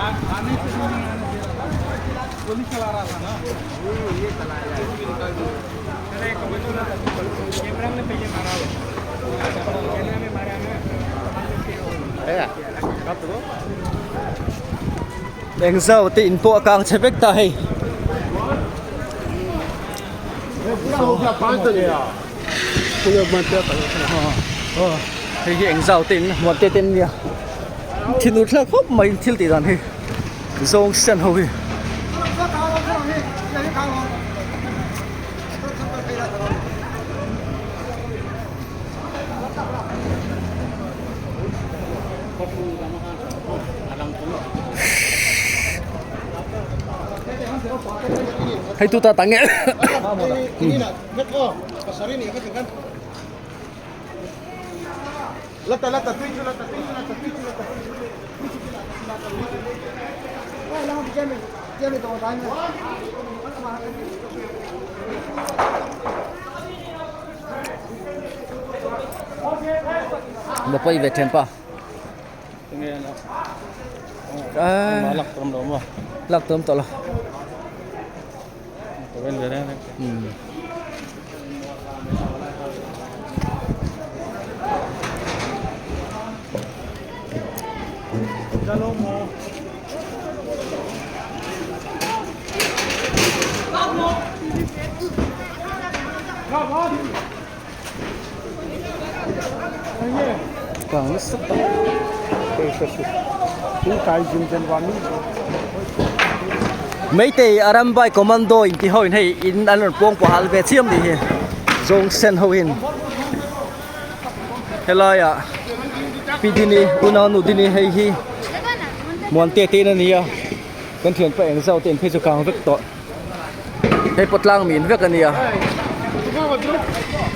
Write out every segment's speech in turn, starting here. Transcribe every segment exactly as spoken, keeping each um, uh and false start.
आने से भी नहीं आने दे रहा था। गोली चला रहा था ना। ये चला रहा है। अरे, कैमरा में पहले मारा हो। कैमरा में मारा ना। Engzao te in po akang che vek ta hei. Hei hi Engzao te in, Muante te in nia. Thil u thla khop mai thil ti dan hi. Jongsen ho hi. Hei tu ta tange. Lata, lata, tui chu, lata, tui chu, lata, tui chu, lata, tui chu, lata, tui chu, lata, tui chu, lata, tui chu. Wai, lang, jam, jam, to, dai, na. Ba poi ve them pa. Tenge na. Ah. Ma lak tom lo mo. Lak tom to lo. Hmm. Meitei Arambai Commando in ti ho in hei in an pong po hal ve chiam di hi. Jongsen ho in. Helai a. Pi dini, unau nu dini hei hi. Muante te na nia. Kan thian pa Engzao te in phei chu kang vek to. Hei potlang min vek ania.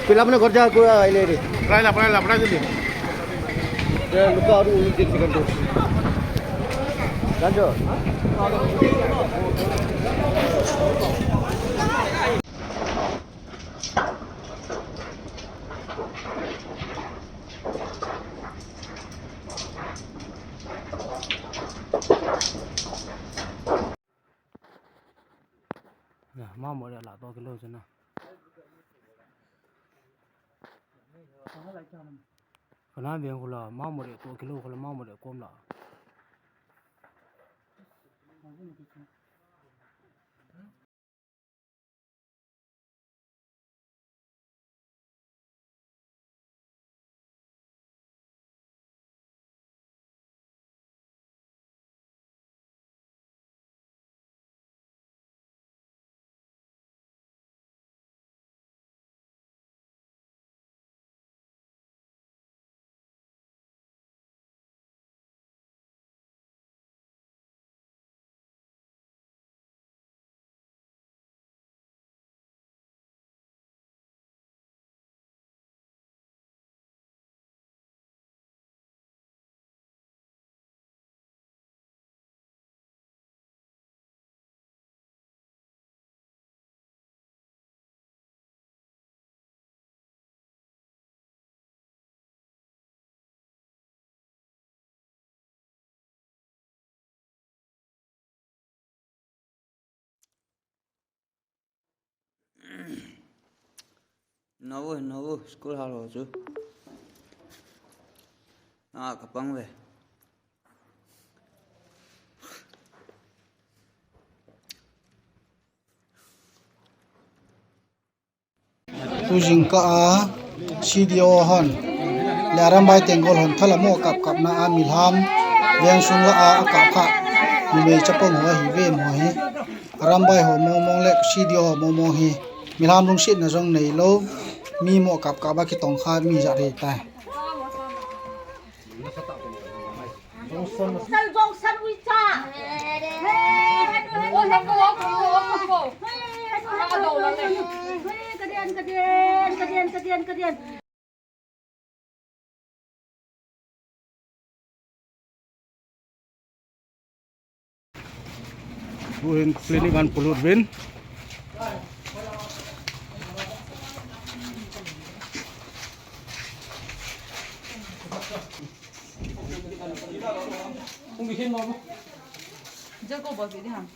Pilap na gorja ku ai le ri. Prai la, prai la, prai jildi. Ya, luka ru ru jildi kan tu. Kan jo. Na, ma mo le la to kilo chu na. Kana veng khula, ma mo le to kilo khula, ma mo le kom la. Nau, nau, school hal ho chu. Ah, ka pang ve. Tujing ka a C D O hon le Arambai Tenggol hon thala mo kap kap na a milham veng sung la a kap kha numei chapang ho hi ve mo hi. Arambai ho mong mong le C D O ho mong mong hi milham lungsetna jong nei lo, mi mo kap kap a kitong kha mi ja re tai. Tuhin clinic an polut uvin. Jacob a video ham.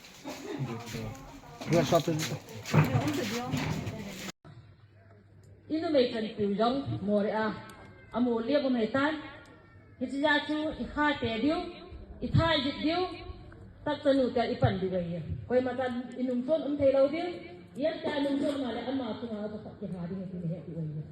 Workshop. Inu mei chan piu jong more a. Amo liep um hei tan. Hiche jeh chu i kha te diu, i tha i jit diu, tak chanu te i pan diu ahi. Koima chan i nung chon um thei lou diu, ian te a nung chon ma le ama chunga ka kha diu ahi ti ni he diu ahi.